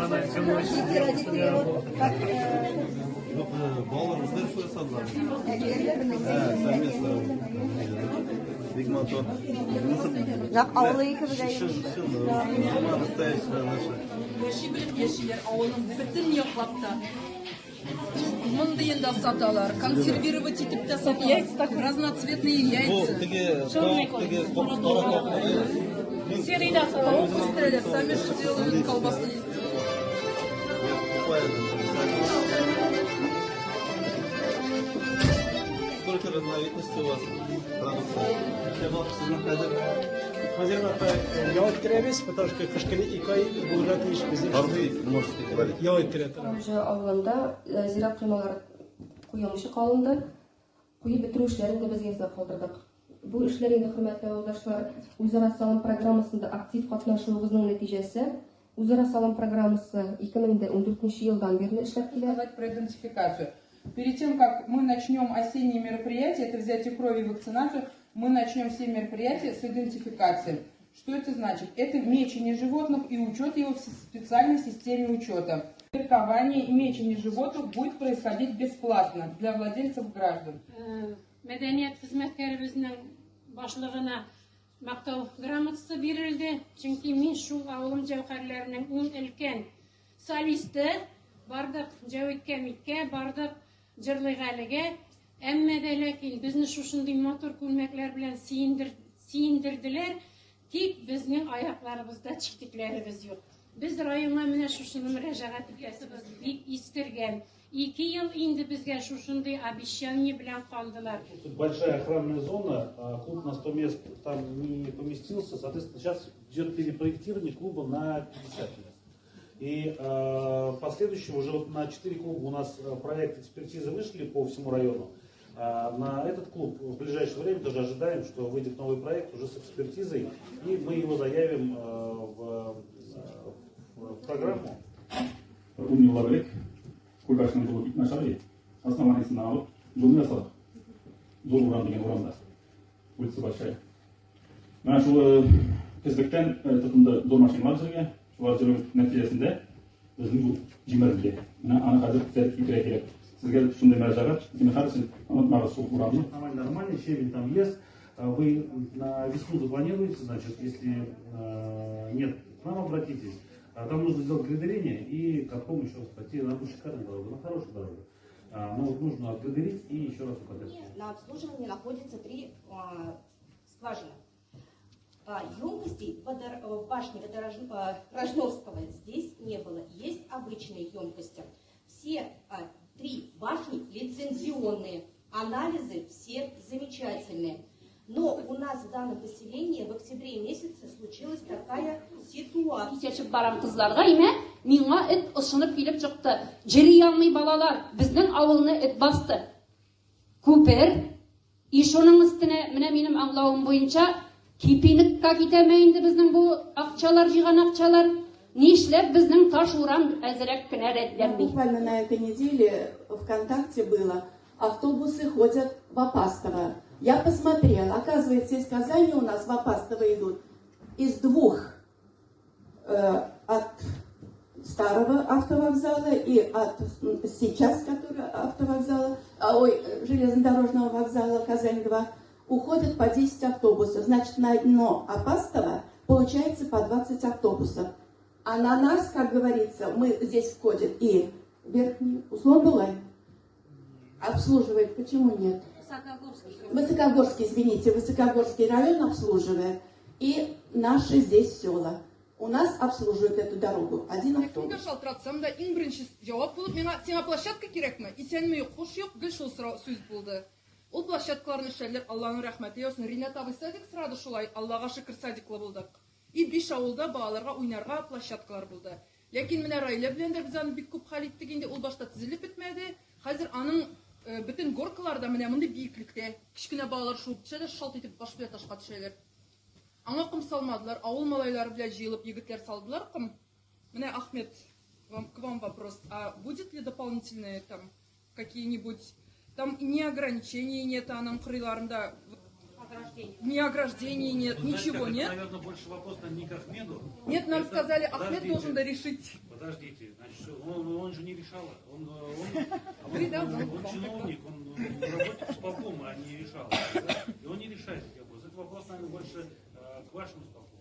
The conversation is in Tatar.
Дети, родители, вот как Юк, балалар үзләре шулай ясадылар. Ә, совместно. Бик матур. Нәкъ авылы кебек әйе. Чын, чын, зима настоящая наша. Яши белеп яшиләр авылның бөтен яклап та. Мондыен да саталар, консервировать итеп тә саталар. Яйца так разноцветные Бу яйца. теге тавык, теге кара тавык. Серый да тавык үстерәләр, сами же делают колбасу. Я покупаю это специально. Сколько разновидностей у вас продукции? Ничә балык сезнең хәзер? Хәзер ял иттерәбез, потому что кыш көне 2 ай булырга тиеш безнең. По-русски можете говорить. Ял иттерә торабыз. Уже авылында зират коймалары куелмыйча калынды. Куеп бетерү эшләрен дә безгә ясап калдырдык. Бу эшләр инде, хөрмәтле авылдашлар, үзара салым программасында актив катнашуыгызның нәтиҗәсе. Үзара салым программасы 2014 елдан бирле эшләп килә. Сказать про идентификацию. Перед тем, как мы начнем осенние мероприятия, это взятие крови и вакцинацию, мы начнем все мероприятия с идентификации. Что это значит? Это мечение животных и учет его в специальной системе учета. Маркование и мечение животных будет происходить бесплатно для владельцев граждан. Мәдәният хезмәткәребезнең башлыгына мактау грамотасы бирелде. Чөнки мин шул авылым җәүһәрләренең иң өлкән солисты. Бардык Җәвиткә, Миткә, бардык Җырлыйк әлегә. Әмма дә ләкин безне шушындый матур күлмәкләр белән сөендерделәр. Тик безнең аякларыбызда читекләребез юк. Без районга менә шушыны мөрәҗәгать итәсебез бик искергән. 2 ел инде безгә шушындый обещание белән калдылар. Тут большая охранная зона, а клуб на 100 мест там не поместился, соответственно, сейчас идет перепроектирование клуба на 50 мест. И последующем уже вот на 4 клуба у нас проект экспертизы вышли по всему району. А на этот клуб в ближайшее время тоже ожидаем, что выйдет новый проект уже с экспертизой, и мы его заявим в программу. 10 еллар элек Күлбашның юлы бик начар иде. Основаниесеннән алып юлны ясадык. Зур урам дигән урамда. Улица Большая. Менә шул тизлектән тотынды зур машиналар җиргә. Шулар җирү нәтиҗәсендә безнең юл җимерелде. Менә аны хәзер төзәтеп китерә кирәк. Сезгә шундый мөрәҗәгать, зинһар өчен онытмагыз шул урамны. Нормально, нормально, щебень там лес. А вы на весну запланируете, значит, если нет, к нам обратитесь. А там нужно сделать грейдерение и катком еще раз пройти. Она будет шикарная дорога, она хорошая дорога. Но вот нужно отгрейдерить и еще раз укатать. На обслуживании находится три скважины. Емкостей в башне Рожновского здесь не было. Есть обычные емкости. Все три башни лицензионные. Анализы все замечательные. Но у нас в данном поселении в октябре месяце случилась такая ситуация. Чәчеп барам кызларга име, миңа эт ышынып килеп чыкты. Җыри алмый балалар, безнең авылны эт басты. Күпер, и шуның өстенә менә минем аңлавым буенча Кипинекка китәме инде безнең бу акчалар, җыйган акчалар? Нишләп безнең таш урам әзрәк кенә рәтләнми? Буквально на этой неделе ВКонтакте было: автобусы ходят в Апастово. Я посмотрела, оказывается, из Казани у нас в Апастово идут из двух, от старого автовокзала и от сейчас, который автовокзала, ой, железнодорожного вокзала Казань-2, уходят по 10 автобусов. Значит, на одно Апастово получается по 20 автобусов. А на нас, как говорится, мы здесь входит и Верхний Услон-Булай. Обслуживает, почему нет? Высокогорский, извините, Высокогорский район обслуживает. И наши здесь села. У нас обслуживает эту дорогу один автобус. Кемгә шалтыратсам да, иң беренче җавап булып миңа: «Сиңа площадка кирәкме? Исәнме, юк, хуш юк», гел шул сорау сүз булды. Ул площадкаларны эшләделәр, Алланың рәхмәте яусын. Ринат абый садик сорады шулай, Аллага шөкер, садиклы булдык. И биш авылда балаларга уйнарга площадкалар булды. Ләкин менә Раилә белән дә без аны бик күп хәл иттек инде, ул башта төзелеп бетмәде. Хәзер аның бөтен горкалар да менә мондый биеклектә. Кечкенә балалар шуып төшә дә, шалт итеп баш белән ташка төшәләр. Аңа ком салмадылар, авыл малайлары белән җыелып егетләр салдылар ком. Менә, Ахмед, к вам вопрос. А будет ли дополнительные там какие-нибудь, там ни ограничений нет, аның кырыйларында ни ограждений нет, Вы знаете, ничего как, это, нет? наверное, больше вопрос, наверное, не к Ахмеду. Нет, нам сказали, Ахмед Подождите. должен дорешить. Подождите. Подождите, значит, он же не решал, он чиновник, он работник исполкома, а не решал. Да? И он не решает эти вопросы. Это вопрос, наверное, больше к вашему исполкому.